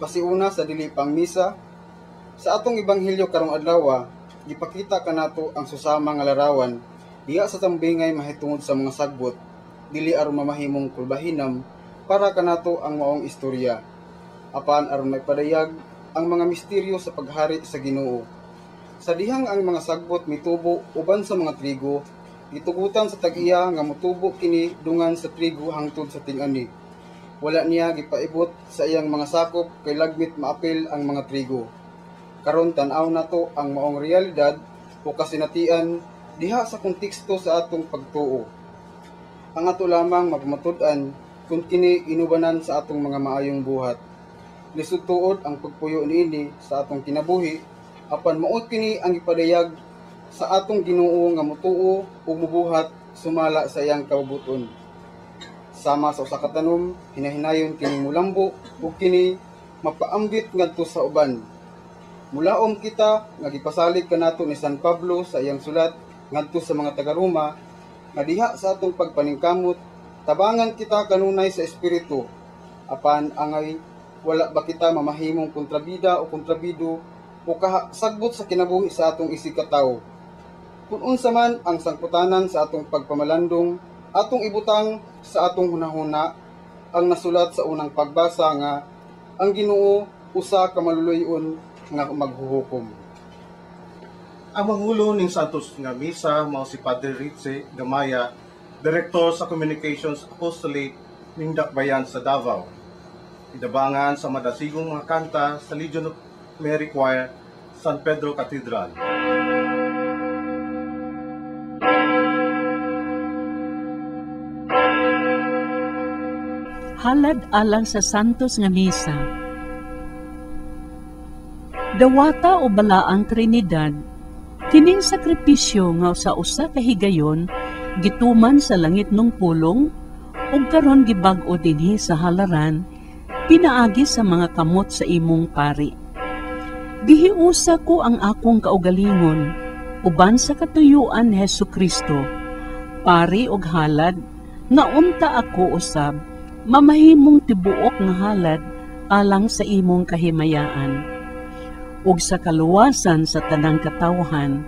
Pasiuna sa dili pang misa. Sa atong ebanghelyo karong adlaw, gipakita kanato ang susama nga larawan diha sa tambingay mahitungod sa mga sagbot, dili aron mamahimong kulbahinam para kanato ang maong istorya, apan aron maipadayag ang mga misteryo sa paghari sa Ginoo. Sa dihang ang mga sagbot mitubo uban sa mga trigo, gitugutan sa tag-iya nga motubo kini dungan sa trigo hangtod sa ting-ani. Wala niya gipaibot sa iyang mga sakop kay lagmit maapil ang mga trigo. Karon tan-aw nato ang maong realidad o kasinatian diha sa konteksto sa atong pagtuo. Ang ato lamang mapamatud-an kung kini inubanan sa atong mga maayong buhat. Lisod tuod ang pagpuyo niini sa atong kinabuhi, apan mao kini ang gipadayag sa atong Ginoo nga motuo ug mobuhat sumala sa iyang kabubut-on. Sama sa usa ka tanom, hinahinayon kini mulambo ug kini mapaambit ngadto sa uban. Mulaom kita nga gipasalig kanato ni San Pablo sa iyang sulat ngadto sa mga taga-Roma nga diha sa atong pagpaningkamot tabangan kita kanunay sa espiritu, apan angay wala ba kita mamahimong kontrabida o kontrabido o kasagbot sa kinabuhi sa atong isig katawo. Kung unsa man ang sangputanan sa atong pagpamalandong, atong ibutang sa atong hunahuna ang nasulat sa unang pagbasa nga ang Ginoo usa ka maluluy-on nga maghuhukom. Ang mangulo ning Santos nga Misa mao si Padre Ritze Gamaya, Direktor sa Communications Apostolate ning Dakbayan sa Davao. Idabangan sa madasigong mga kanta sa Legion of Mary Choir, San Pedro Cathedral. Halad alang sa Santos nga Misa. Dawata o Balaang Trinidad, kining sakripisyo nga sa usa ka higayon gituman sa langit nung pulong ug karon gibag-o dinhi sa halaran pinaagi sa mga kamot sa imong pari. Gihiusa ko ang akong kaugalingon uban sa katuyuan ni Hesukristo, pari og halad nga unta ako usab mamahimong tibuok nga halad alang sa imong kahimayaan ug sa kaluwasan sa tanang katawhan,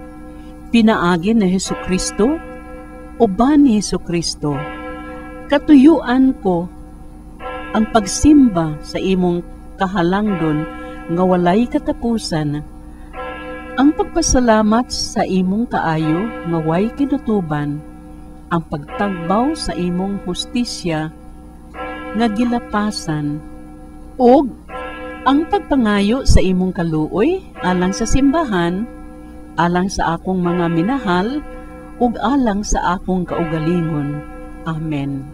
pinaagi ni Hesukristo, uban ni Hesukristo. Katuyuan ko ang pagsimba sa imong kahalangdon nga walay katapusan, ang pagpasalamat sa imong kaayo nga way kinutuban, ang pagtagbaw sa imong hustisya nga gilapasan, ug ang pagpangayo sa imong kaluoy alang sa simbahan, alang sa akong mga minahal, ug alang sa akong kaugalingon. Amen.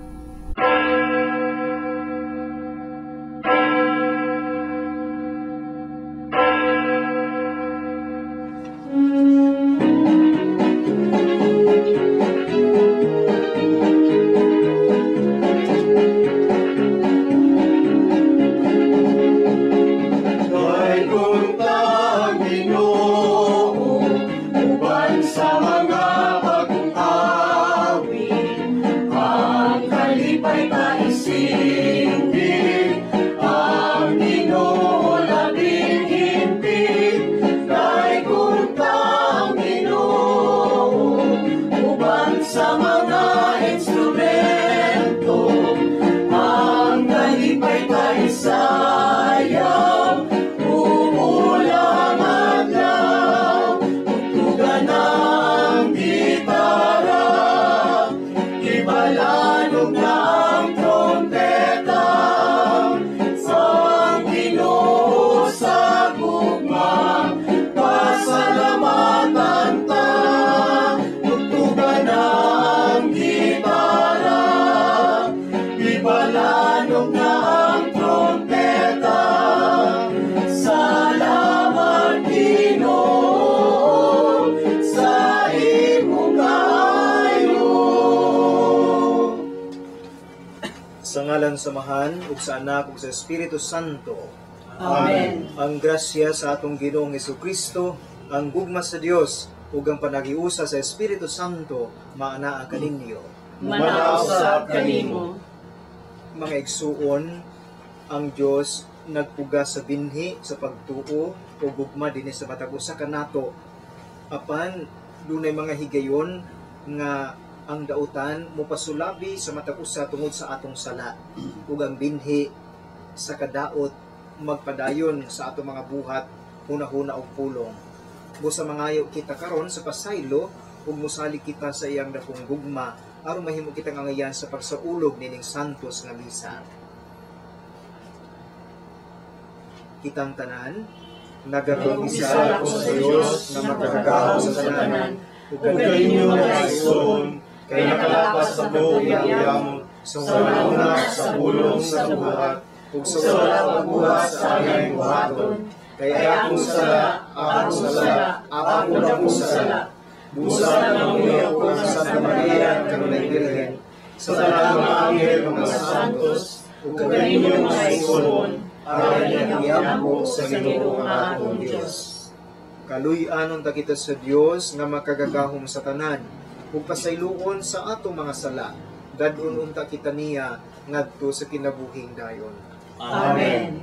Sa ngalan sa Amahan, ug sa Anak, ug sa Espiritu Santo. Amen. Ang grasya sa atong Ginoong Hesukristo, ang gugma sa Dios, ug ang panagiusa sa Espiritu Santo, maanaa kaninyo. Manausab kanimo. Mga igsuon, ang Dios nagpuga sa binhi sa pagtuo o gugma dinhi sa matag usa kanato. Apan dunay mga higayon nga ang dautan mopasulabi sa matag usa tungod sa atong sala, ug ang binhi sa kadaot magpadayon sa atong mga buhat, hunahuna ug pulong. Busa mangayo kita karon sa pasaylo ug mosalig kita sa iyang dakong gugma aron mahimo kitang angayan sa pagsaulog nining santos nga misa. Kitang tanan nagakumpisal ako sa Dios nga makagagahom sa tanan ug kaninyo mga igsoon, kay nakalapas sa buong yamot, sa una sa pulong sa buhat, ug sa wala pagbuhat sa aming buhaton. Kay akong sala, akong sala, akong dakong sala. Busa ng uyo ko sa Santa Maria, kanunay Birhen, sa tanang mga anghel, mga santos, ug kaninyo mga igsoon, aron iyampo sa Ginoo ang atong Dios. Kaluy-anon ta kita sa Dios nga makagagahom sa tanan, ug pasayloon sa atong mga sala, dad-on unta kita niya ngadto sa kinabuhing dayon. Amen.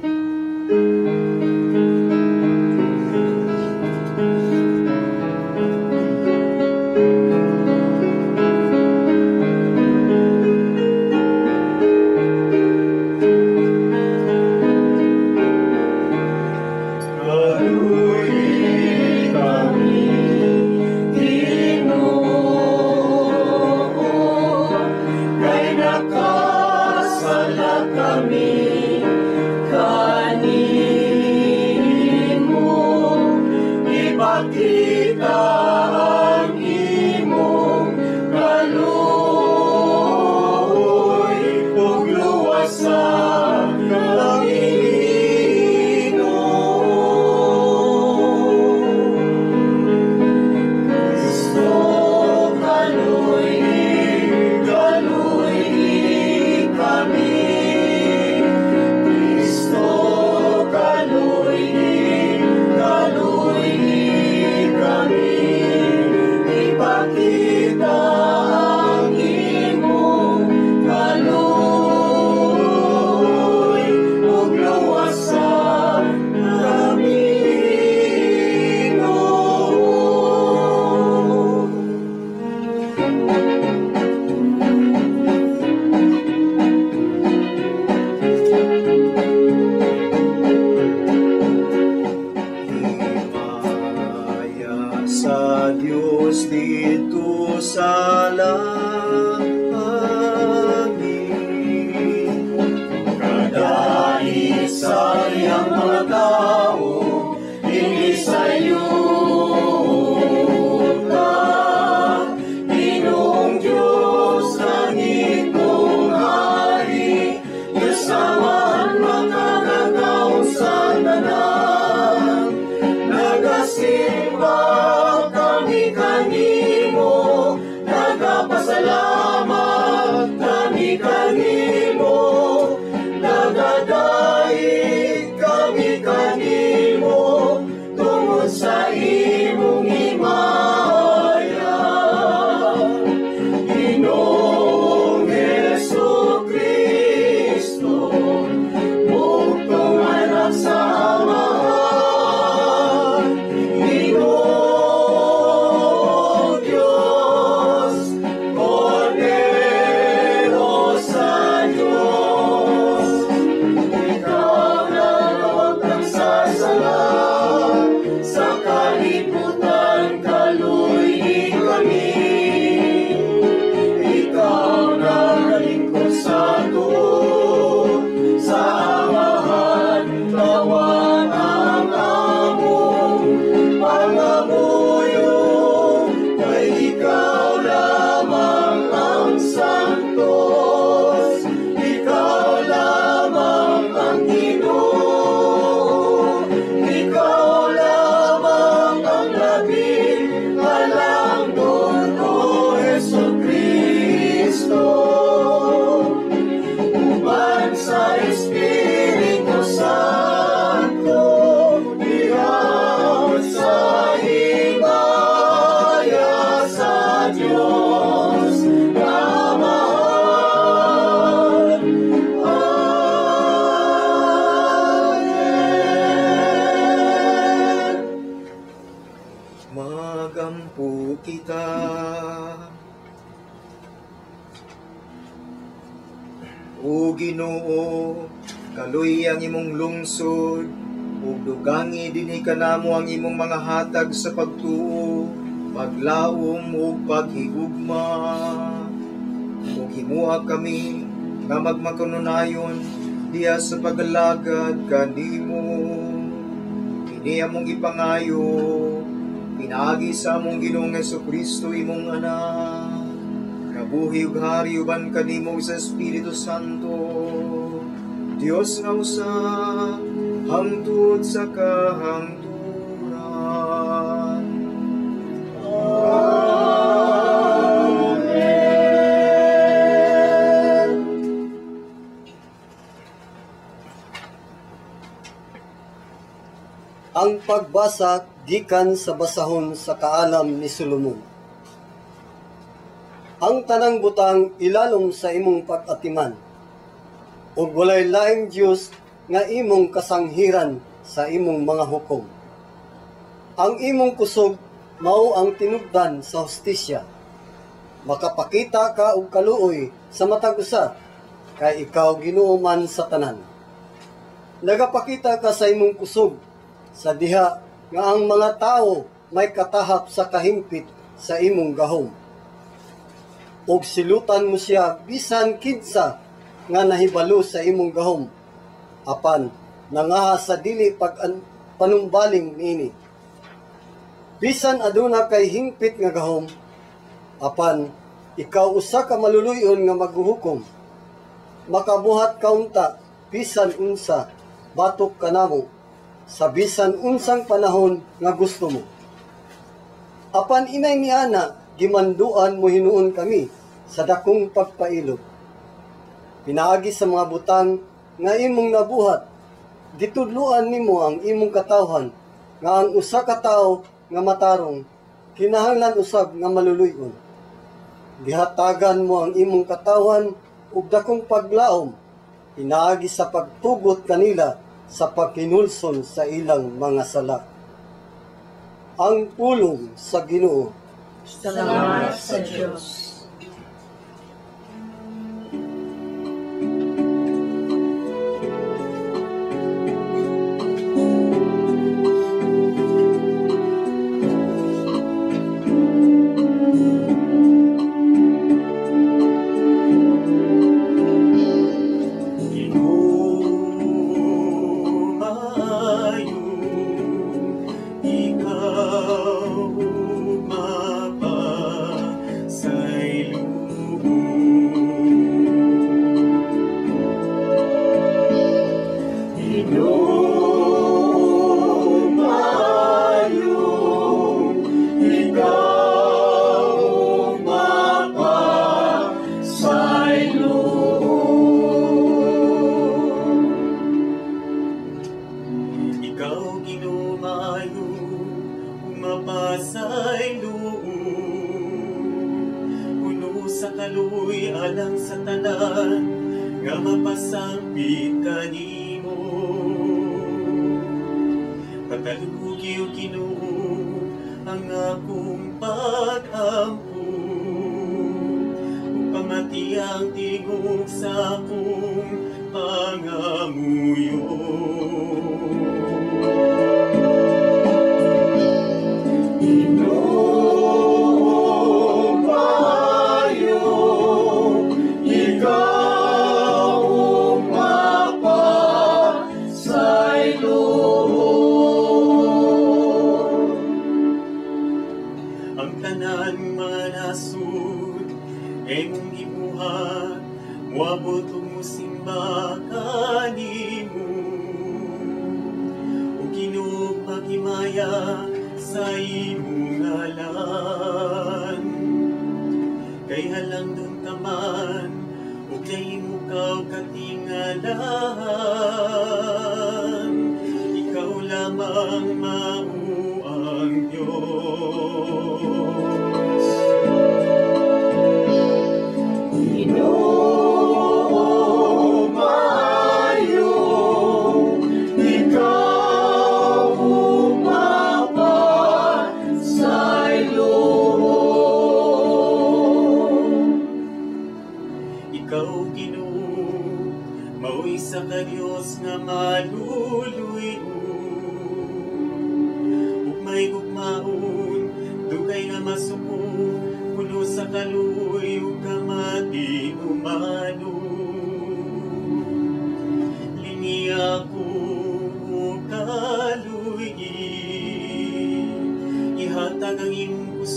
Sa Kita. O Ginoo, kaluy ang imong lungsod, ug dugangi dinhi kanamo ang imong mga hatag sa pagtuo, paglaom ug paghigugma. Ug himuha kami nga magmakanunayon diha sa pagalagad kanimo. Kini among gipangayo pinaagi sa among Ginoong Hesukristo, imong anak, kabuhi ug hari uban kanimo sa Espiritu Santo, Dios nga usa hangtod sa kahangturan. Amen. Ang pagbasa gikan sa basahon sa kaalam ni Solomon. Ang tanang butang ilalom sa imong pag-atiman, ug walay laing Dios nga imong kasanghiran sa imong mga hukom. Ang imong kusog mao ang tinubdan sa hustisya. Makapakita ka og kaluoy sa matag usa, kay ikaw Ginoo man sa tanan. Nagapakita ka sa imong kusog sa diha nga ang mga tawo may katahap sa kahimpit sa imong gahom. Og silutan mo siya bisan kinsa nga nahibalo sa imong gahom, apan nangaha sa dili pag panumbaling niini. Bisan aduna kay hingpit nga gahom, apan ikaw usa ka maluluyon nga maghuhukom. Makabuhat kaunta bisan unsa batok kanamo sa bisan unsang panahon nga gusto mo. Apan inay ni ana, gimanduan mo hinuon kami sa dakong pagpailog. Pinaagi sa mga butang nga imong nabuhat, gitudloan nimo ang imong katawhan nga ang usa ka tawo nga matarong kinahanglan usab nga maluluy-on. Gihatagan mo ang imong katawhan og dakong paglaom pinaagi sa pagtugot kanila sa paghinulsol sa ilang mga sala. Ang pulong sa Ginoo. Salamat sa Dios. Ikaw umapa sa ilo.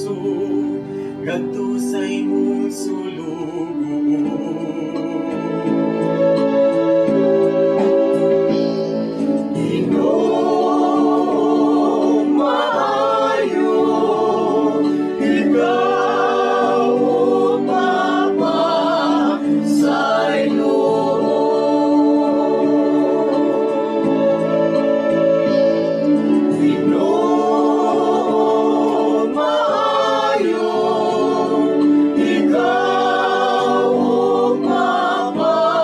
kusog ngadto sa imong sulugoon. Ginoong maayo, ikaw mapasaylo. Ginoong maayo, ikaw mapasaylo.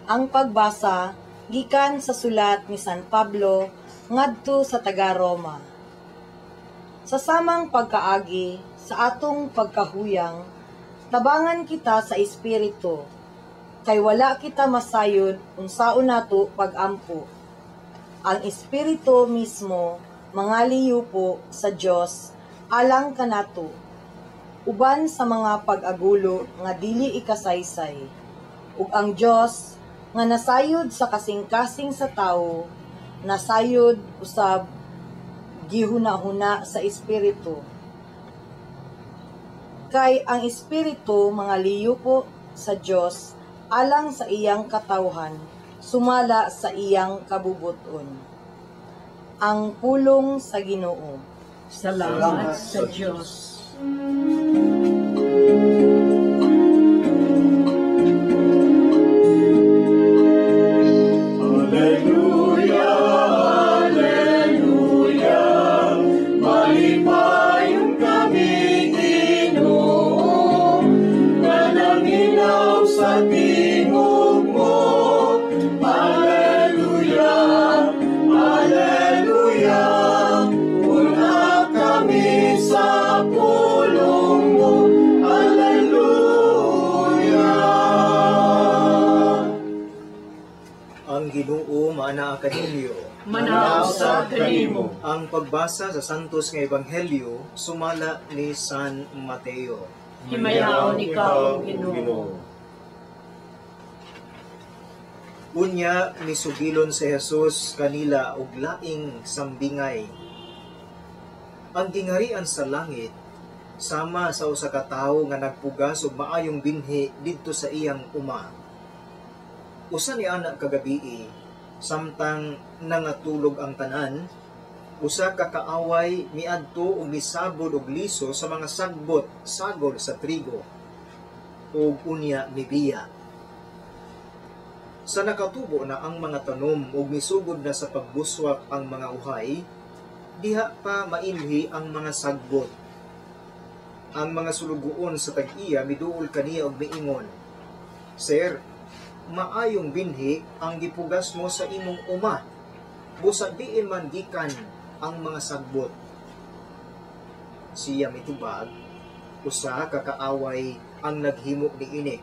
Ang pagbasa gikan sa sulat ni San Pablo ngadto sa taga-Roma. Sa samang pagkaagi sa atong pagkahuyang, tabangan kita sa espiritu, kay wala kita masayod unsaon nato pagampo. Ang espiritu mismo mangaliyupo sa Dios alang kanato, uban sa mga pag-agulo nga dili ikasaysay, ug ang Dios nga nasayod sa kasing-kasing sa tawo, nasayod usab gihuna-huna sa espiritu. Kay ang espiritu mangaliyupo sa Dios alang sa iyang katawhan, sumala sa iyang kabubuton. Ang pulong sa Ginoo. Salamat sa Dios. Alleluia, alleluia, malipayon kami Ginoo, nga nangilaw sa tingog mo. Alleluia, alleluia, una kami sa pulong mo. Alleluia. Ang Ginoo maanaa kaninyo. Manausab kanimo. Ang pagbasa sa Santos nga Ebanghelyo sumala ni San Mateo. Himayaon ikaw, Ginoo. Unya misugilon si Jesus kanila og laing sambingay. Ang gingharian sa langit sama sa usa ka tawo nga nagpugas og maayong binhi didto sa iyang uma. Usa ni anak kagabii, samtang nangatulog ang tanan, usa ka kaaway miadto og misabod og liso sa mga sagbot sagol sa trigo ug unya mibiya. Sa nakatubo na ang mga tanom ug misugod na sa pagbuswak ang mga uhay, diha pa mailhi ang mga sagbot. Ang mga sulugoon sa tag-iya miduol kaniya og miingon, "Sir, maayong binhi ang gipugas mo sa imong uma, busa diin man gikan ang mga sagbot." Siya mitubag, usa ka kaaway ang naghimo niini.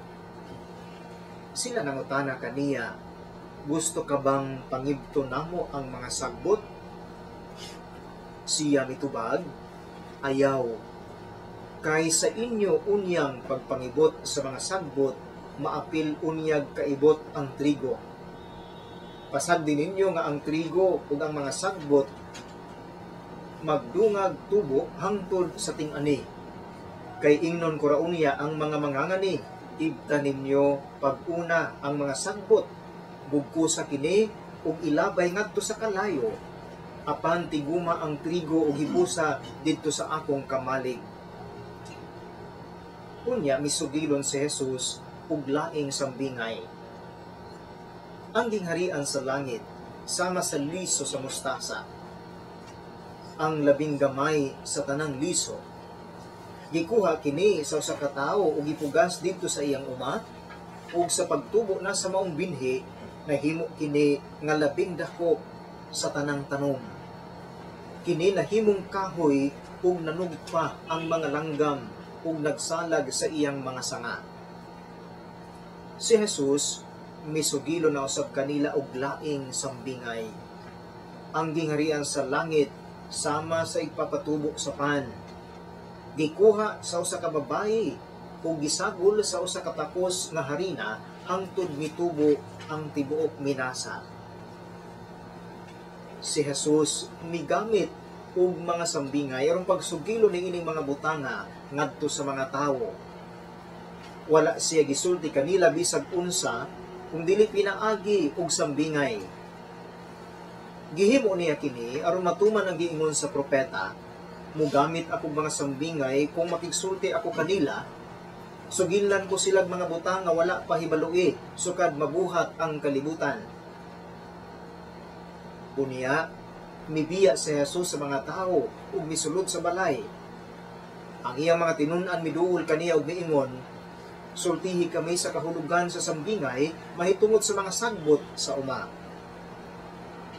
Sila nangutana kaniya, "Gusto ka bang pangibto namo ang mga sagbot?" Siya mitubag, "Ayaw. Kay sa inyo unyang pagpangibot sa mga sagbot, maapil unyag kaibot ang trigo. Pasagdi ninyo nga ang trigo ug ang mga sagbot magdungag tubo hangtod sa ting-ani. Kay ingnon ko ra unya ang mga mangangani, ibta ninyo pag-una ang mga sagbot, bugkosa kini ug ilabay ngadto sa kalayo, apan tiguma ang trigo ug hipusa didto sa akong kamalig." Unya misugilon si Jesus ug laing sambingay. Ang gingharian sa langit sama sa liso sa mustasa, ang labing gamay sa tanang liso. Gikuha kini sa usa ka tawo ug gipugas didto sa iyang uma, ug sa pagtubo na sa maong binhi nahimo kini nga labing dako sa tanang tanom. Kini nahimong kahoy ug nanugpa ang mga langgam ug nagsalag sa iyang mga sanga. Si Jesus misugilo na usab kanila og laing sambingay. Ang gingharian sa langit sama sa igpapatubo sa pan. Gikuha sa usa ka babayi ug gisagol sa usa ka takos nga harina hangtod mitubo ang tibuok minasa. Si Jesus migamit og mga sambingay aron pagsugilo niining mga butanga ngadto sa mga tawo. Wala siya gisulti kanila bisag unsa kung dili pinaagi og sambingay. Gihimo niya kini aron matuman ang giingon sa propeta, mugamit ako mga sambingay kung makigsulti ako kanila, sugilan ko silag mga butang nga wala pa hibaloi, sukad mabuhat ang kalibutan. Unya, mibiya si Jesus sa mga tawo ug misulod sa balay. Ang iyang mga tinun-an miduol kaniya ug miingon, sultihi kami sa kahulugan sa sambingay mahitungod sa mga sagbot sa uma.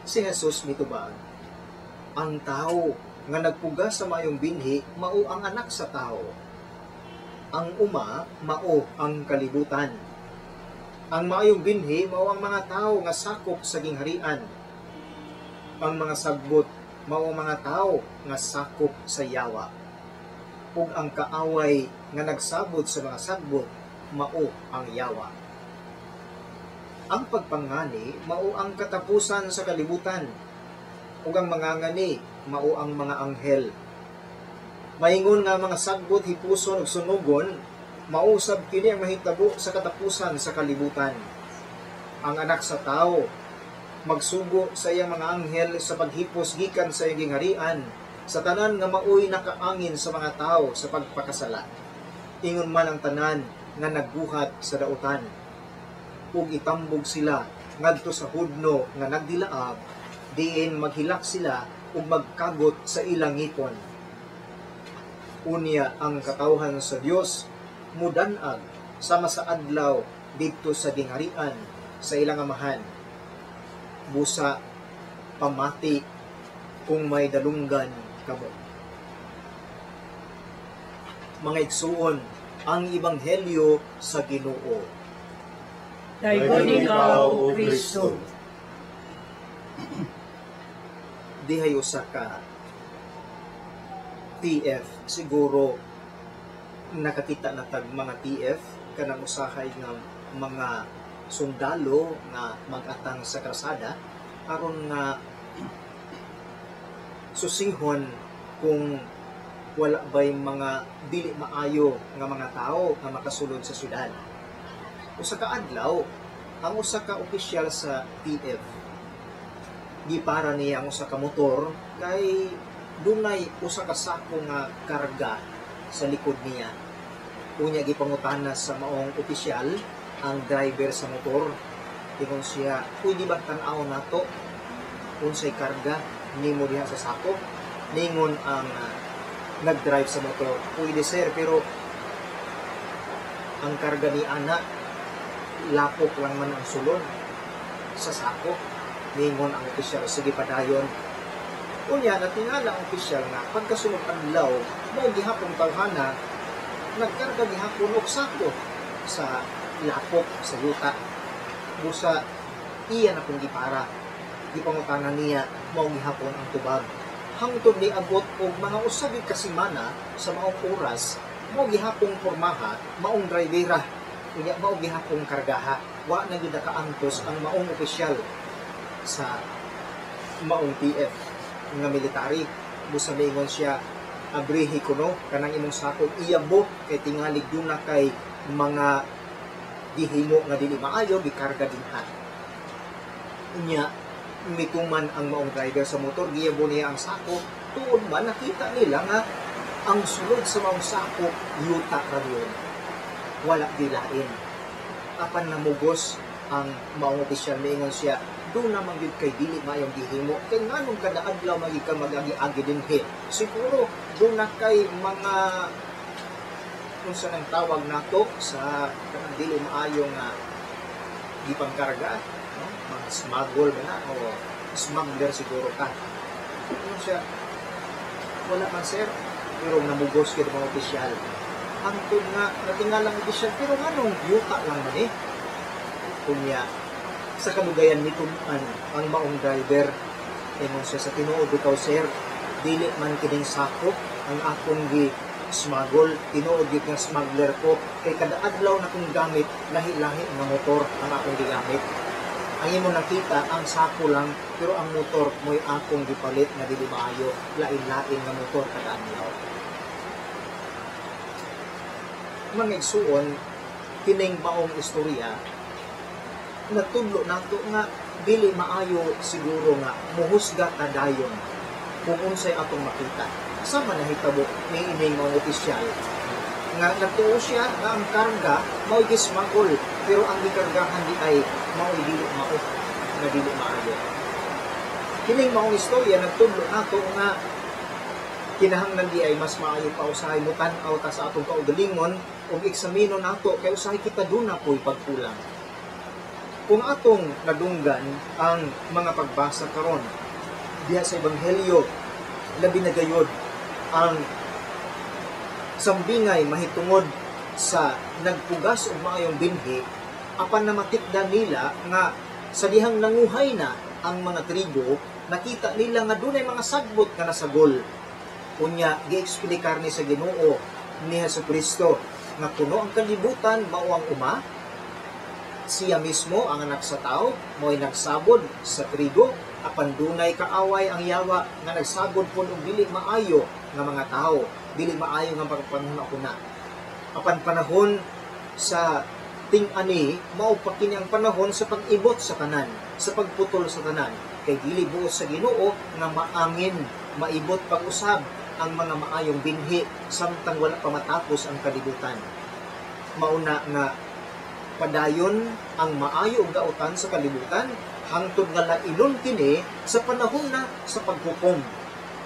Si Jesus mitubag, ang tao nga nagpugas sa maayong binhi mao ang anak sa tao. Ang uma mao ang kalibutan. Ang maayong binhi mao ang mga tao nga sakop sa gingharian. Ang mga sagbot mao ang mga tao nga sakop sa yawa. Ug ang kaaway nga nagsabot sa mga sagbot mao ang yawa. Ang pagpangani mao ang katapusan sa kalibutan, ug ang mangangani mao ang mga anghel. Maingon nga mga sagbot hipuson ug sunugon, mausab kini ang mahitabo sa katapusan sa kalibutan. Ang anak sa tao magsugo sa iyang mga anghel sa paghipos gikan sa iyang gingharian sa tanan nga maoy nakaangin sa mga tao sa pagpakasala. Ingon man ang tanan nga nagbuhat sa dautan, ug itambog sila ngadto sa hudno nga nagdilaab, diin maghilak sila ug magkagot sa ilang ngipon. Unya ang katawhan sa Dios mudan-ag sama sa adlaw didto sa gingharian sa ilang amahan. Busa pamati kung may dalunggan kamo. Mga igsuon, ang ebanghelyo sa Ginoo. Daygon ikaw, O Kristo. Dihay usa ka TF, siguro nakakita na tag mga TF kanang usahay nga mga sundalo nga magatang sa krasada aron nga susihon kung wala ba'y mga dili maayo nga mga tao nga makasulod sa syudad. Usa ka adlaw, ang usa ka opisyal sa TF gipara niya ang usa ka motor kay dunay usa ka sako nga karga sa likod niya. Unya gipangutana sa maong opisyal ang driver sa motor. Ingon siya, pwede ba tan-aw nato unsay karga nimo diha sa sako? Ningon ang nag-drive sa motor, pwede sir, pero ang karga ni ana lapok lang man ang sulod sa sako. Ningon ang opisyal, sige padayon. Unya natingala ang opisyal nga pagkasunod adlaw mao gihapon tawhana nagkarga gihapon og sako sa lapok sa yuta. Busa iya na kung gipara, gipangutana niya mao gihapon ang tubag. Hangtod niabot og mga usa ka semana sa maong oras, mao gihapong pormaha maong drivera, unya mao gihapong kargaha. Wa na gyud nakaantos ang maong opisyal sa maong TF nga military. Busa miingon siya, abrihi kuno kanang imong sako, iyabo kay tingali duna kay mga gihimo nga dili maayo gikarga dinha. Unya mituman ang maong driver sa motor, giyabo niya ang sako, tuod man nakita nila nga ang sulod sa maong sako yuta ra yun, wala dilain. Apan namugos ang maong opisyal, miingon siya, doon naman yun kay dili maayong gihimo, kay nganong kada adlaw magi ka mag-agi-agi dinhi, siguro doon na kay mga unsa nang tawag nato sa kanang dili maayo nga gipangkarga, no? Mga smuggle ba na o smuggler siguro ka. Ano siya, wala man sir, pero namugos kay mga opisyal. Hangtod nga natingalang opisyal, pero nganong yuta lang man eh. Unya sa kalugayan mitun-an ang maong driver, ingon siya, sa tinuod ikaw sir, dili man kining sako ang akong gi Smuggle, tinuod gyud nga smuggler ko kay kada adlaw na kong gamit lahi-lahi nga motor ang akong gigamit. Ang imo nakita ang sako lang, pero ang motor mo'y akong gipalit nga dili maayo, lain-lain nga motor kada adlaw. Mga igsuon, kining maong istorya natudlo nato nga dili maayo siguro nga muhusga ta dayon kung unsay atong makita. Sama nahitabo ni ining mga opisyal nga nagtuo siya nga ang karga mao'y gismagol, pero ang gikargahan di ay mao'y dili mao, nga dili maayo. Kining maong istorya nagtudlo nato nga kinahanglan di ay mas maayo pa usahay mo tan-aw ta sa atong kaugalingon ug eksamino nato kay usahay kita duna po'y pagkulang. Kung atong nadunggan ang mga pagbasa karon diha sa Ebanghelyo, labi na gayod ang sambingay mahitungod sa nagpugas og maayong binhi, apan namatikda nila nga sa dihang nanguhay na ang mga trigo, nakita nila nga dunay mga sagbot nga nasagol. Unya gieksplikar ni sa Ginoo ni Hesukristo nga kuno ang kalibutan mao ang uma, siya mismo ang anak sa tao mo'y nagsabod sa trigo, apan dunay kaaway ang yawa nga nagsabod pud og dili maayo nga mga tao, dili maayo nga pagpanghuna-huna. Apan panahon sa ting-ani mao pa kini ang panahon sa pag-ibot sa tanan, sa pagputol sa tanan, kay dili buot sa Ginoo nga maangin maibot pag-usab ang mga maayong binhi samtang wala pa matapos ang kalibutan. Mauna nga padayon ang maayo ug dautan sa kalibutan hangtod nga lailon kini sa panahon na sa paghukom.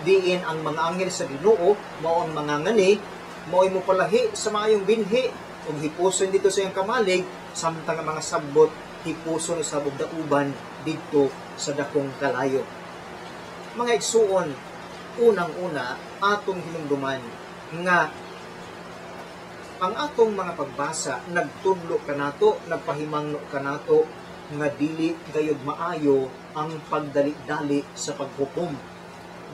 Diin ang mga anghel sa Ginoo mao ang mga ngani, mao'y mopalahi sa maayong binhi ug hipuson dito sa iyang kamalig, samtang ang mga sagbot hipuson usab og dauban didto sa dakong kalayo. Mga igsuon, unang-una atong hinumduman nga ang atong mga pagbasa nagtudlo kanato, nagpahimangno kanato nga dili gayud maayo ang pagdali-dali sa paghukom.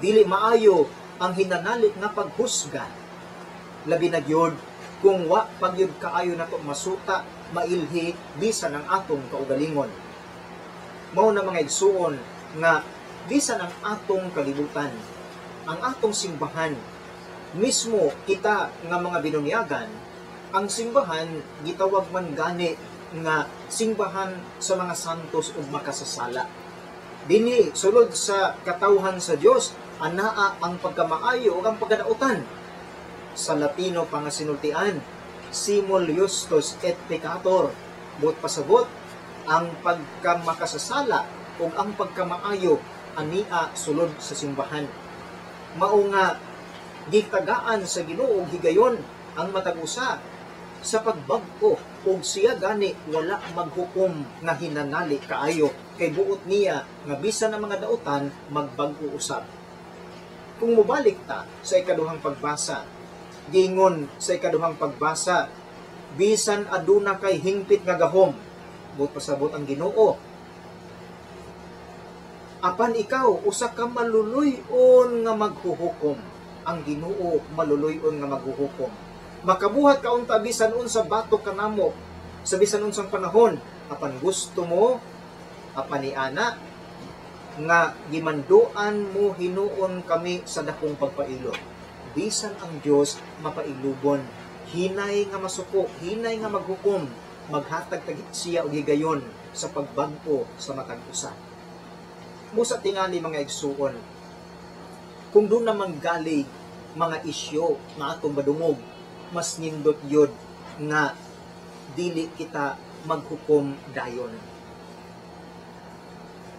Dili maayo ang hinanalit nga paghusga. Labi na gyud kung wa pagyud kaayo nato masuta, mailhi bisan ang atong kaugalingon. Mao na mga igsuon nga bisan ang atong kalibutan, ang atong simbahan, mismo kita nga mga binunyagan, ang simbahan gitawag man gani nga simbahan sa mga santos ug makasasala. Dinhi sulod sa katawhan sa Dios anaa ang pagkamaayo ug ang pagkadautan. Sa Latino pa nga sinultian, simul justus et peccator, buot pasabot ang pagkamakasasala ug ang pagkamaayo ania sulod sa simbahan. Mao nga gitagaan sa Ginoo og higayon ang matag usa sa pagbag-o ug siya gani wala maghukom nga hinanali kaayo kay buot niya nga bisan ang mga dautan magbag-o usab. Kung mobalik ta sa ikaduhang pagbasa, giingon sa ikaduhang pagbasa, bisan aduna kay hingpit nga gahom, buot pasabot ang Ginoo, apan ikaw usa ka maluluy-on nga maghuhukom. Ang Ginoo maluluy-on nga maghuhukom. Makabuhat ka unta bisan unsa batok kanamo sa bisan unsang panahon, apan gusto mo apan niana nga gimanduan mo hinuon kami sa dakong pagpailo. Bisan ang Dios mapailubon, hinay nga masuko, hinay nga maghukom, maghatag tag siya og higayon sa pagbag-o sa matag usa. Busa tingali mga igsuon, kung doon naman gali mga isyo nga atong madungog, mas nindot yun nga dili kita maghukom dayon.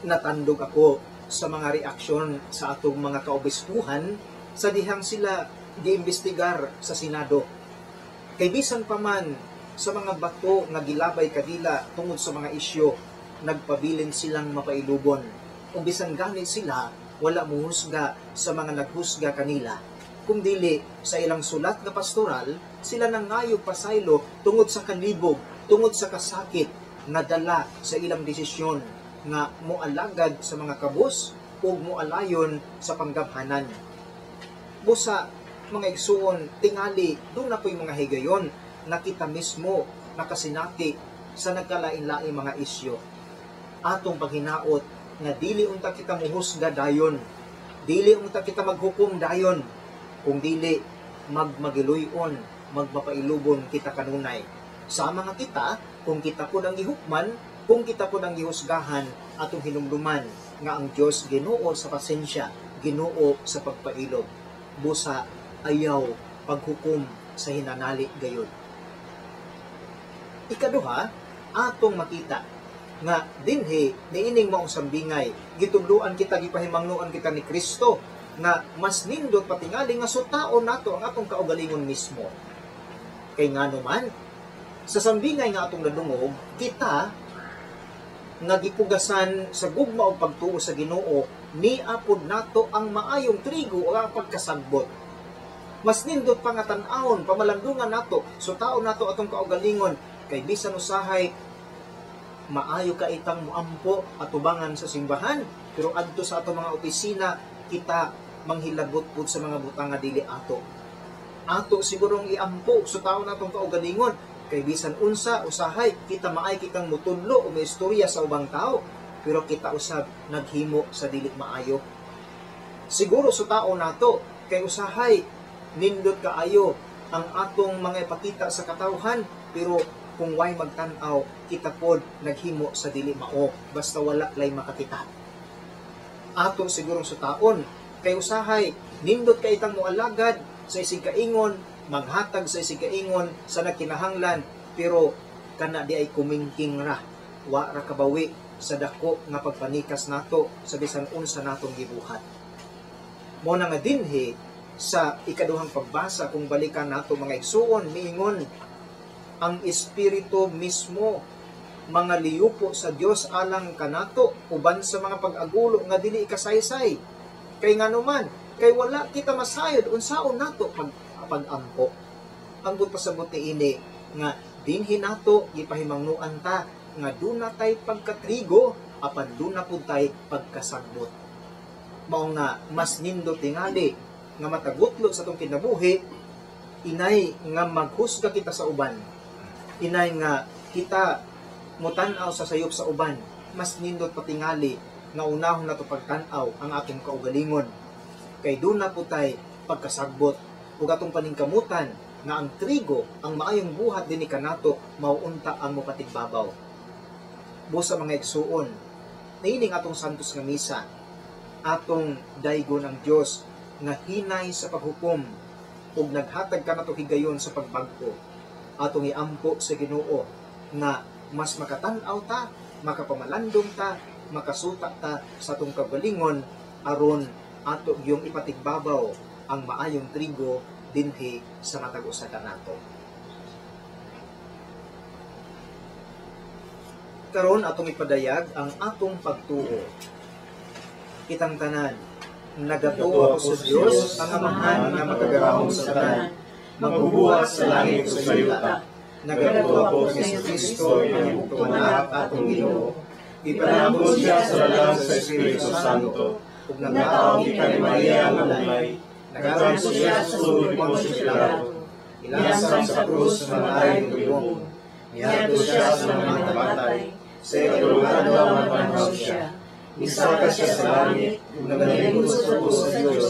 Natandog ako sa mga reaksyon sa atong mga kaobispuhan sa dihang sila giimbestigar sa Senado. Kay bisan pa man sa mga bato nga gilabay kadila tungod sa mga isyo, nagpabilin silang mapailubon. Ug bisan gani sila wala muhusga sa mga naghusga kanila. Kung dili sa ilang sulat nga pastoral, sila nangayo pasaylo tungod sa kalibog, tungod sa kasakit nga dala sa ilang desisyon nga moalagad sa mga kabus ug moalayon sa panggamhanan. Busa Mga igsuon, tingali doon na po'y mga higayon na kita mismo nakasinati sa nagkalain-laing mga isyu. Atong paghinaot nga dili unta kita muhusga dayon, dili unta kita maghukom dayon, kung dili magmagiluyon, magmapailubon kita kanunay. Sama nga kita, kung kita pud ang gihukman, kung kita pud ang gihusgahan, atong hinumduman nga ang Dios Ginoo sa pasensya, Ginoo sa pagpailob. Busa ayaw paghukom sa hinanali gayud. Ikaduha, atong makita nga dinhi niining maong sambingay gitudloan kita, gipahimangnoan kita ni Kristo nga mas nindot patingali nga sutaon nato ang atong kaugalingon mismo. Kay ngano man sa sambingay nga atong nadungog, kita nga gipugasan sa gugma og pagtuo sa Ginoo, niapod nato ang maayong trigo o ang pagkasagbot. Mas nindot pa nga tan-awon, pamalandungan nato, sutaon nato atong kaugalingon, kay bisan usahay maayo ka itang muampo atubangan sa simbahan, pero adto sa atong mga opisina kita manghilabot pud sa mga butang nga dili ato. Ato sigurong iampo sutaon natong kaugalingon, kay bisan unsa usahay kita maay kitang mutudlo o may istorya sa ubang tao, pero kita usab naghimo sa dili maayo. Siguro sutaon nato kay usahay nindot kaayo ang atong mga ipakita sa katawhan, pero kung way magtan-aw, kita pod naghimo sa dili mao, basta wala lay makakita. Ato sigurong sutaon kay usahay nindot kay itang moalagad sa isig kaingon, maghatag sa isig kaingon sa nagkinahanglan, pero kana di ay kumingking ra, wa ra kabawi sa dako nga pagpanikas nato sa bisan unsa natong gibuhat. Mo na nga dinhi sa ikaduhang pagbasa, kung balikan nato mga igsuon, miingon ang Espiritu mismo mga liyupo sa Dios alang kanato uban sa mga pag-agulo nga dili ikasaysay. Kay nganuman, kay wala kita masayod unsaon nato pag-ampo. Ang pasabot niini nga dinhi nato gipahimangnoan ta nga duna tay pagkatrigo apan duna pud tay pagkasagbot. Mao nga mas nindot tingali nga matagutlo sa atong kinabuhi, inay nga maghusga kita sa uban, inay nga kita mutan-aw sa sayop sa uban, mas nindot patingali nga unahon nato pagtan-aw ang atong kaugalingon. Kay duna pud tay pagkasagbot ug atong paningkamutan nga ang trigo, ang maayong buhat dinhi kanato, mao unta ang mopatigbabaw. Busa mga igsuon, niining atong santos nga misa, atong daygon ang Dios nga hinay sa paghukom ug naghatag kanato higayon sa pagbag-o. Atong iampo sa Ginoo nga mas makatan-aw ta, makapamalandong ta, makasuta ta sa atong kaugalingon aron ato gyung ipatigbabaw ang maayong trigo dinhi sa matag usa kanato. Karon atong ipadayag ang atong pagtuo. Kitang tanan, nagatuo ako sa Dios, ang Amahan nga makagagahom sa tanan, magbubuhat sa langit ug sa yuta. Nagatuo ako kay Jesucristo, ang bugtong anak atong Ginoo. Gipanambot siya sa lalang sa Espiritu Santo, ug nagtawo gikan ni Maria nga mulay. Nagtranso siya sa sulod ni Poncio Pilato, ilansang sa krus na matay ug gilubong. Niadto siya sa mga namatay, sa ikatulong adlaw nabanhaw siya. Misaka siya sa langit, ug nagalingkod sa tuo sa Dios,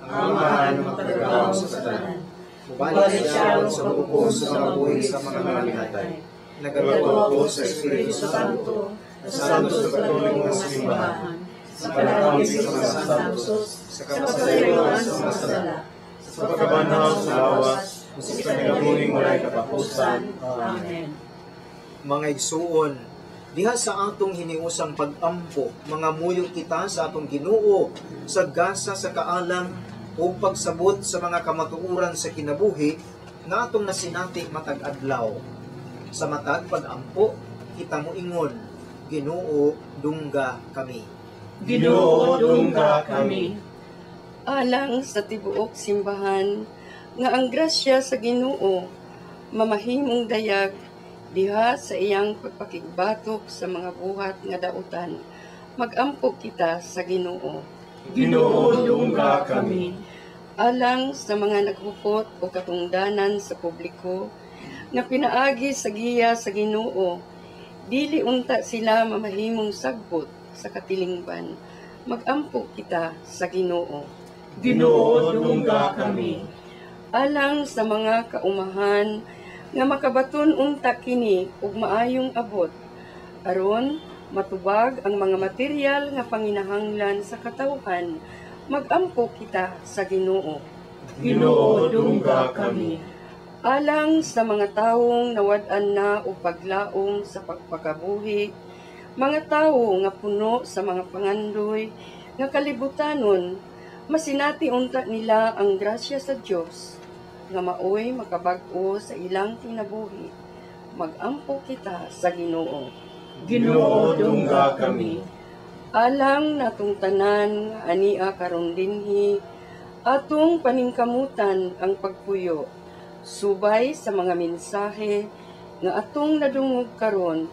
ang Amahan nga makagagahom sa tanan. Mubalik siya sa paghukom sa mga buhi sa mga namatay. Nagatuo ako sa Espiritu Santo, sa Santos sa Katoliko nga simbahan, sa panatawid sa mga santos, sa kapasayloan sa mga sala, sa pagkabanhaw sa lawas, ug sa kinabuhing walay katapusan. Amen. Mga igsuon, diha sa atong hiniusang pag-ampo, mga muyo kita sa atong Ginoo sa gasa sa kaalam ug pagsabot sa mga kamatuoran sa kinabuhi nga atong nasinati matag adlaw. Sa matag pag-ampo, kita moingon, Ginoo, dungga kami. Ginoo, dungga kami. Alang sa tibuok simbahan nga ang grasya sa Ginoo mamahimong dayag diha sa iyang pagpakigbatok sa mga buhat nga dautan, magampo kita sa Ginoo. Ginoo, dungga kami. Alang sa mga naghupot o katungdanan sa publiko nga pinaagi sa giya sa Ginoo, dili unta sila mamahimong sagbot sa katilingban. Magampo kita sa Ginoo. Ginoo, dungga kami. Alang sa mga kaumahan nga makabaton unta kini og maayong abot, aron matubag ang mga material nga panginahanglan sa katawhan, magampo kita sa Ginoo. Ginoo, dungga kami. Alang sa mga taong nawad-an na og paglaom sa pagpakabuhi, mga tawo nga puno sa mga pangandoy nga kalibutanon, masinati unta nila ang grasya sa Dios nga maoy makabag-o sa ilang kinabuhi. Magampo kita sa Ginoo. Ginoo, dungga kami. Alang natong tanan nga ania karon dinhi, atong paningkamutan ang pagpuyo subay sa mga mensahe nga atong nadungog karon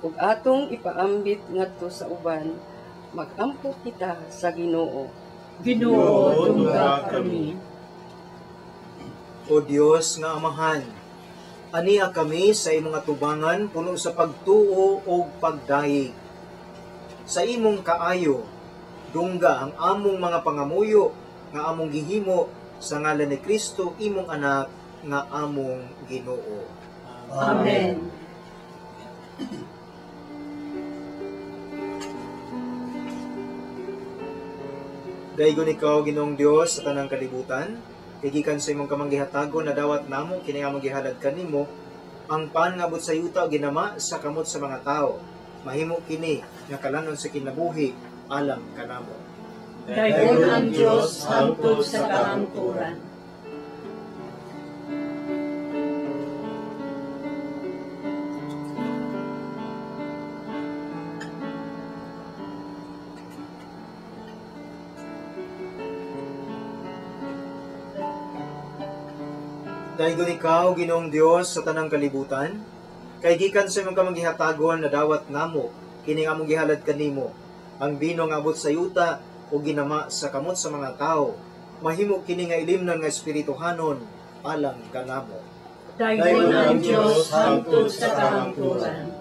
ug atong ipaambit ngadto sa uban. Magampo kita sa Ginoo. Ginoo, dungga kami. O Dios nga Amahan, ania kami sa imong atubangan puno sa pagtuo ug pagdayeg. Sa imong kaayo, dungga ang among mga pangamuyo nga among gihimo sa ngalan ni Kristo imong anak nga among Ginoo. Amen. Daygon ikaw, Ginoong Dios, sa tanang kalibutan, kay gikan sa imong kamanggihatagon na dawat namo kini among gihalad kanimo ang pan nga abot sa yuta o ginama sa kamot sa mga tawo. Mahimo kini nga kalanon sa kinabuhi alang kanamo. Daygon ang Dios hangtod sa kahangturan. Daygon ikaw, Ginoong Dios, sa tanang kalibutan, kay gikan sa imong kamanggihatagon na dawat namo kini among gihalad kanimo ang bino nga abot sa yuta o ginama sa kamot sa mga tao. Mahimo kini nga ilimnan nga espirituhanon alang kanamo. Daygon ang Dios hangtod sa kahangturan.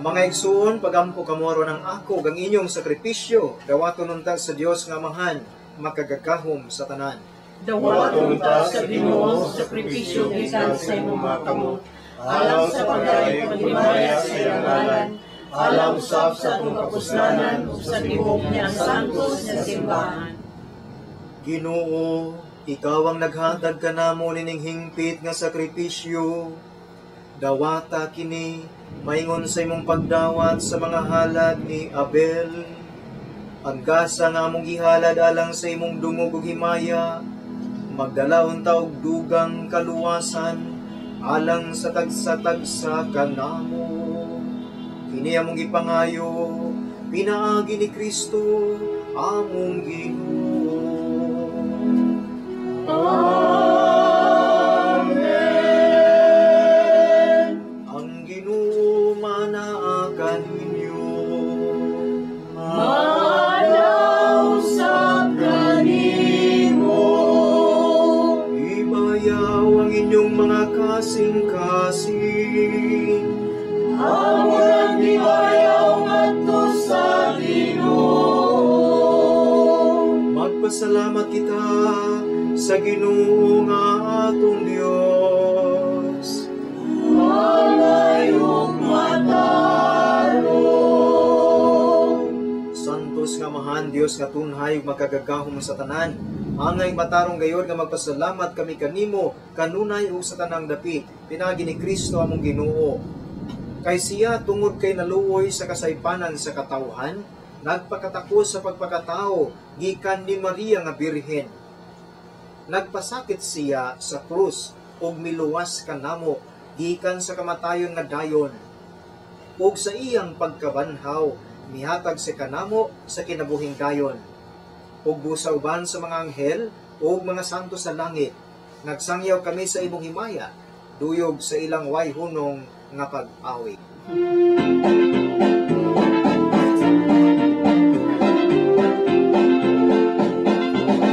Mga igsuon, pagampo kamo aron ang ako gang inyong sakripisyo, dawaton unta sa Dios nga Amahan, makagagahom sa tanan. Dawaton unta sa Ginoo sakripisyo gikan sa imong mga kamot, alang sa pagdayeg ug himaya sa iyang ngalan, alang usab sa atong kapuslanan ug sa tibuok niyang santos nga simbahan. Ginoo, ikaw ang naghatag kanamo nining hingpit nga sakripisyo. Dawata kini maingon sa imong pagdawat sa mga halad ni Abel. Ang gasa nga among gihalad alang sa imong dungog ug himaya, magdala unta og dugang kaluwasan alang sa tagsa-tagsa kanamo. Kini among gipangayo pinaagi ni Kristo among Ginoo. Amen. Ang Ginoo manaa kaninyo. Manausap kanimo. Ibayaw ang inyong mga kasing-kasing. Amo ang gibayaw ngadto sa Ginoo. Magpasalamat kita sa Ginoo nga atong Dios. Angay ug matarong. Santos nga Amahan, Dios nga tunhay ug makagagahom sa tanan, angay matarong gayod nga magpasalamat kami kanimo kanunay ug sa tanang dapit, pinaagi ni Kristo among Ginoo. Kay siya tungod kay naluoy sa kasaypanan sa katawhan, nagpakatako sa pagpakatao gikan ni Maria nga Birhen. Nagpasakit siya sa krus ug miluwas kanamo gikan sa kamatayon nga dayon. Ug sa iyang pagkabanhaw mihatag sa kanamo sa kinabuhing dayon. Ug busa uban sa mga anghel ug mga santo sa langit, nagsangyaw kami sa imong himaya Duyog sa ilang way hunong nga pag-awit.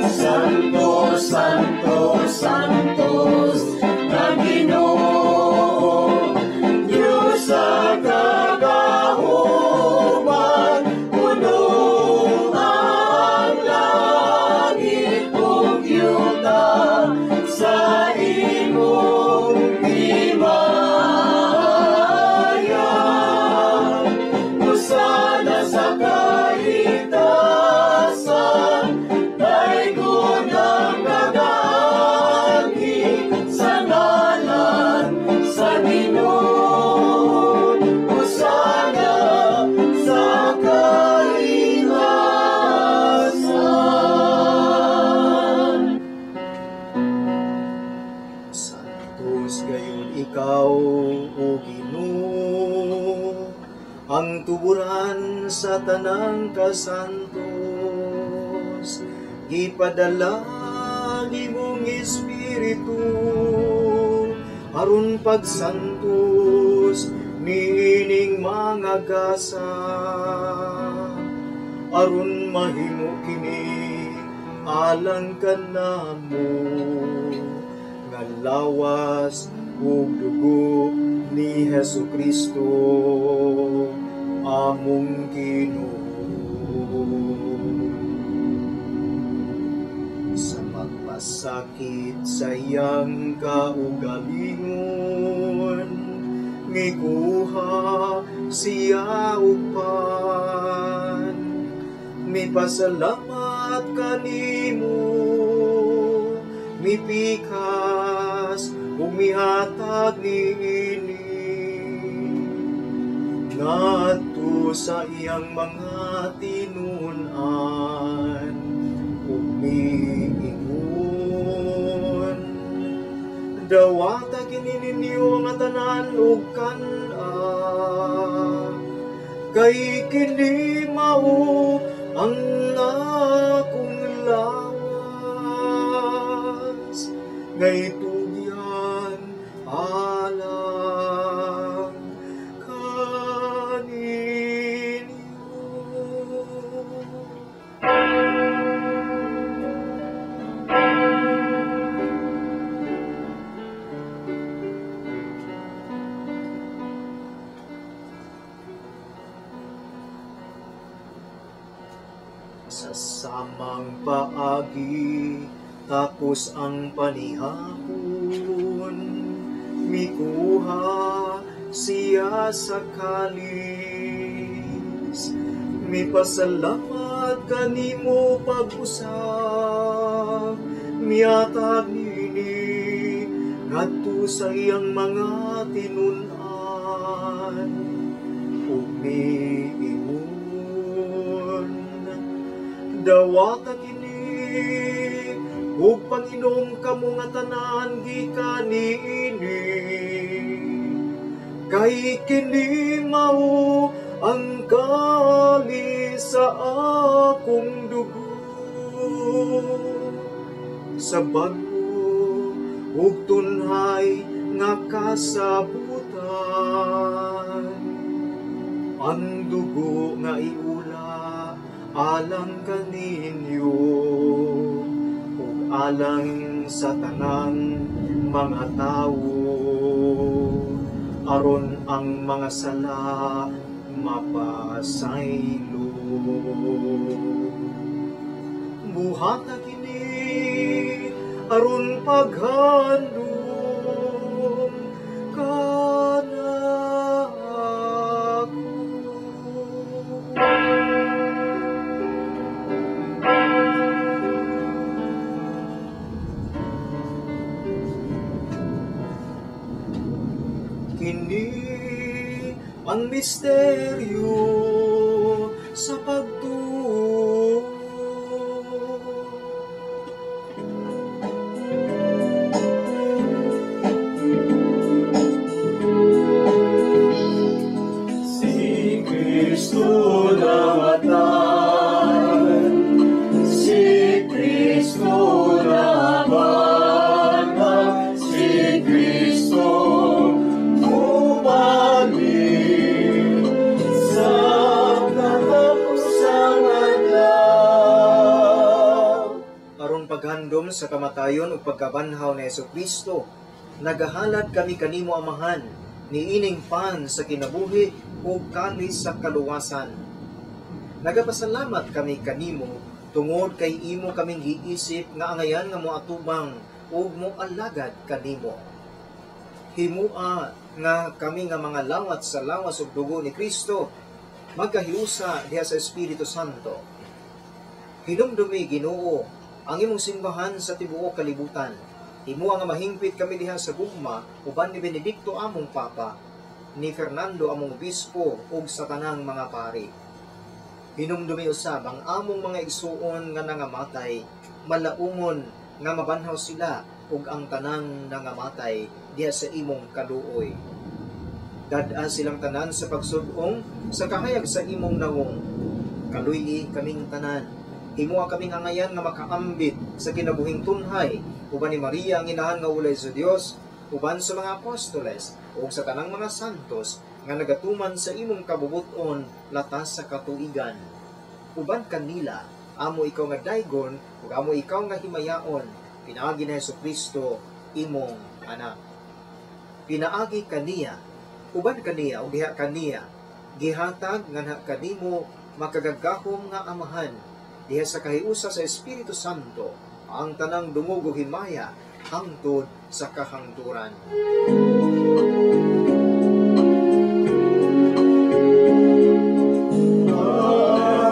Santo, Santo, Santos, na Ginoo, Diyos sa kagahuman, puno ang langit ug yuta sa imong himaya. Usana sa kahitasan, daygon ang nagaanhi sa ngalan sa Ginoo. Usana sa kaitasan. Santos gayon ikaw, o Ginoo, ang tuburan sa tanang kasantos. Gipadala ang imong espiritu aron pagsantos niining mga gasa, aron mahimo kini alang kanamo nga lawas ug dugo ni Hesus Kristo among Ginoo. Sa pagpasakit sa iyang kaugalingon, mikuha siya upan, mipasalamat kanimo, mipikas ug mihatag niini ngadto sa iyang mga tinun-an ug miingon, dawata kini ninyo nga tanan ug kan-a, kay kini mao ang akong lawas nga itugyan alang kaninyo. Sa samang paagi, tapos ang panihapon, mikuha siya sa kalis. Mipasalamat kanimo pag-usab, miatag nini ngadto sa iyang mga tinun-an ug miingon, dawata kini ug panginom kamo nga tanan gikan niini, kay kini mao ang kalis sa akong dugo sa bag-o ug tunhay nga kasabutan. Ang dugo nga iula alang kaninyo ug alang sa tanang mga tawo, aron ang mga sala mapasaylo. Buhata kini aron paghandom kanako. Kini ang misteryo sa pagtuo. Si Kristo namatay, si Kristo nabanhaw, si Kristo pagpahandom sa kamatayon ug pagkabanhaw ni Hesukristo, nagahalad kami kanimo Amahan, niining pan sa kinabuhi ug kalis sa kaluwasan. Nagapasalamat kami kanimo tungod kay imo kaming giisip nga angayan nga moatubang ug moalagad kanimo. Himua nga kami nga mga lawat sa lawas ug dugo ni Kristo magkahiusa diha sa Espiritu Santo. Hinumdumi Ginoo ang imong simbahan sa tibuok kalibutan. Himua nga mahingpit kami diha sa gugma uban ni Benedicto among Papa, ni Fernando among Obispo ug sa tanang mga pari. Hinumdumi usab ang among mga igsuon nga nangamatay, malaungon nga mabanhaw sila ug ang tanang nangamatay diha sa imong kaluoy. Dad-a silang tanan sa pagsud-ong sa kahayag sa imong nawong. Kaluy-i kaming tanan. Himua kaming angayan nga makaambit sa kinabuhing tunhay uban ni Maria ang inahan nga ulay sa Dios, uban sa mga apostoles ug sa tanang mga santos nga nagatuman sa imong kabubut-on latas sa katuigan. Uban kanila amo ikaw nga daygon ug amo ikaw nga himayaon, pinaagi ni Hesukristo imong anak. Pinaagi kaniya, uban kaniya ug diha kaniya gihatag nganha kanimo makagagahom nga Amahan diha sa kahiusa sa Espiritu Santo ang tanang dungog ug himaya hangtod sa kahangturan.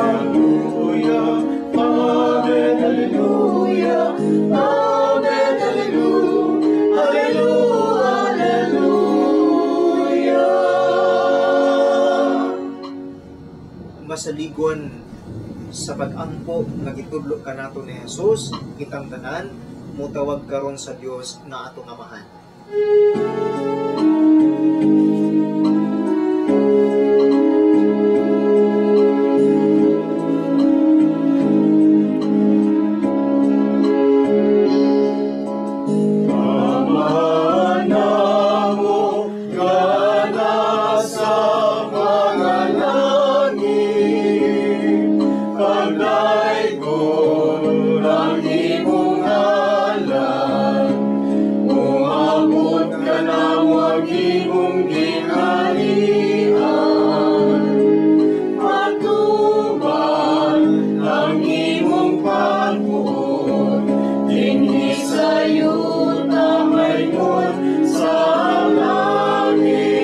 Alleluia, Amen, Alleluia, Amen, Alleluia, Alleluia, Alleluia. Masaligon sa pag-ampo nga gitudlo kanato ni Jesus, kitang tanan mutawag karon sa Dios nga atong Amahan. Amahan namo nga nasa mga langit, pagdaygon ang imong ngalan, umabot kanamo ang imong gingharian. Matuman ang imong pagbuot, dinhi sa yuta maingon sa langit.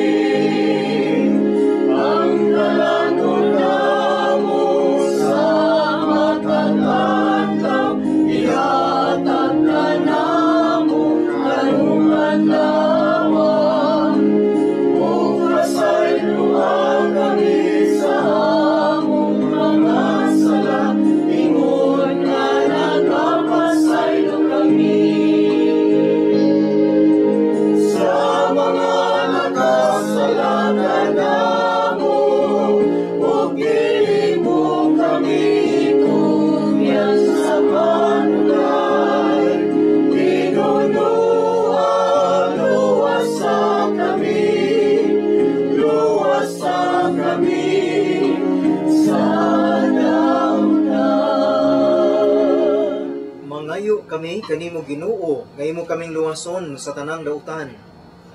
Ang kalangon namo sa matag adlaw, ihatag kanamo karong adlaw. Ug pasayloa kami sa among mga sala, ingon nga nagapasaylo kami sa mga nakasala kanamo, ug dili mo kami itugyan sa panulay. Tinunuan, luwasa kami, luwasa kami sa dautan. Mangayo kami kanimo Ginoo, nga imo kaming luwason sa tanang dautan.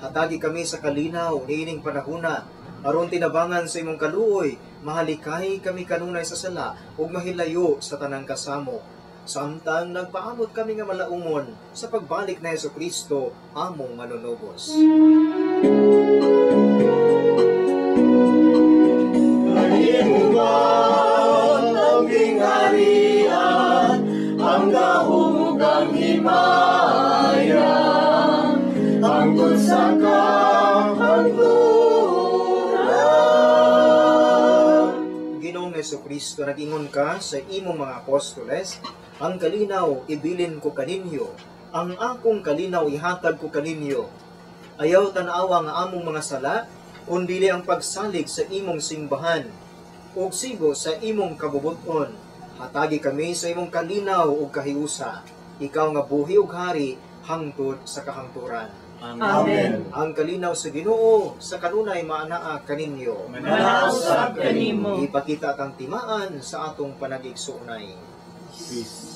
Hatagi kami sa kalinaw niining panahuna, aron tinabangan sa imong kaluoy, mahalikay kami kanunay sa sala ug mahilayo sa tanang kasamo. Samtang nagpaamot kami nga malaumon sa pagbalik na Hesukristo among manunubos. Kanimo ang gingharian, ang gahom ug ang himaya, hangtod sa kahangturan. Ginoong Hesukristo, nag-ingon ka sa imong mga apostoles, ang kalinaw ibilin ko kaninyo, ang akong kalinaw ihatag ko kaninyo. Ayaw tan-awa nga among mga sala, kundili ang pagsalig sa imong simbahan, ug sigo sa imong kabubut-on. Hatagi kami sa imong kalinaw ug kahiusa, ikaw nga buhi ug hari hangtod sa kahangturan. Amen. Ang kalinaw sa Ginoo sa kanunay maanaa kaninyo. Manausab kanimo. Ipakita atang timaan sa atong panagigsuonay. Peace.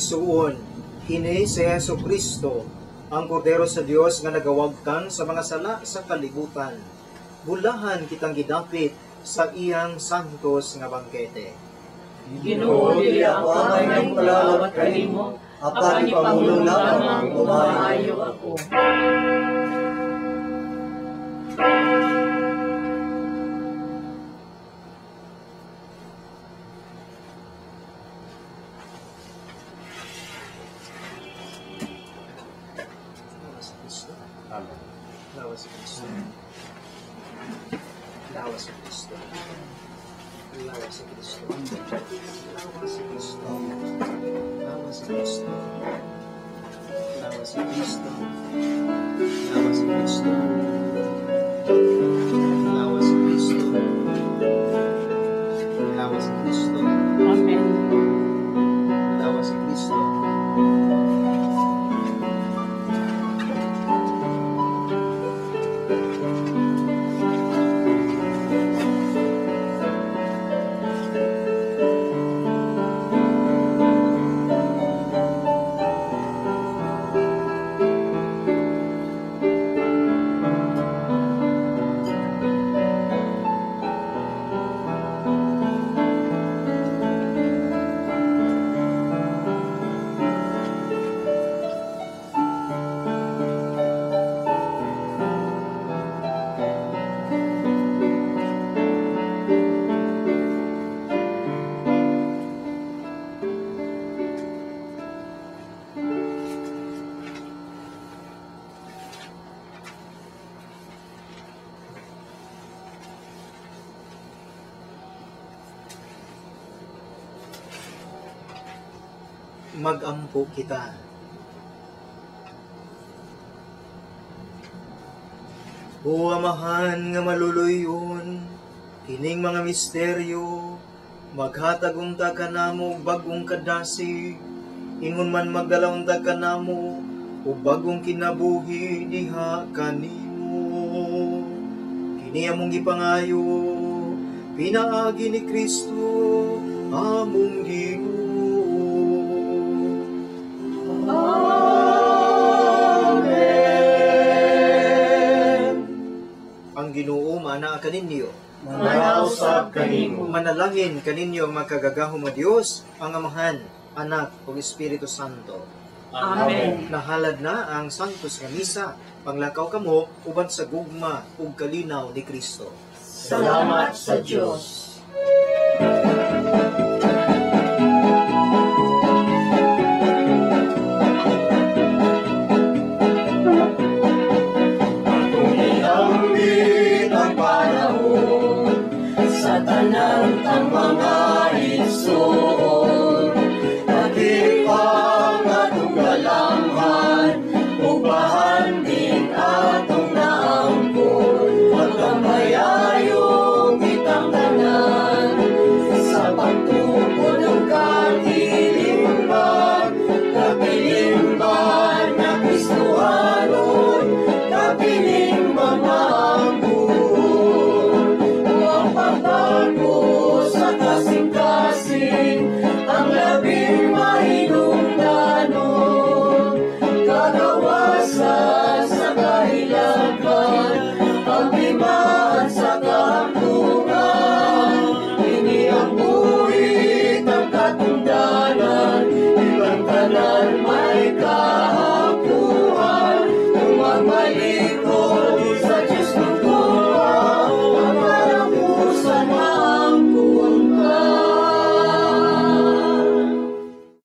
Igsuon, kini si Hesus Kristo, ang Kordero sa Dios nga nagawagtang sa mga sala sa kalibutan. Bulahan kitang gidapit sa iyang santos nga bangkete. Ginoo, dili ako angay magpalawat kanimo, apan ipangulong lamang ug maayo ako. Lawas si Kristo. Amen. Lawas si Kristo. Lawas si Kristo. Lawas si Kristo. Lawas si Kristo. Lawas si Kristo. Lawas si Kristo. Lawas si Kristo. Lawas si Kristo. Lawas si Kristo. Amen. Lawas si Kristo. Magampo kita. O Amahan nga maluluyon, kining mga misteryo, maghatag unta kanamo og bag-ong kadasig, ingon man magdala unta kanamo og bag-ong kinabuhi diha kanimo. Kini among gipangayo, pinaagi ni Kristo among Ginoo. Amen. Ang Ginoo maanaa kaninyo. Manausab kanimo. Manalangin kaninyo ang makagagahom nga Dios, ang Amahan, Anak ug Espiritu Santo. Amen. Nahalad na ang Santos nga Misa. Panglakaw kamo uban sa gugma ug kalinaw ni Kristo. Salamat sa Dios. Amen.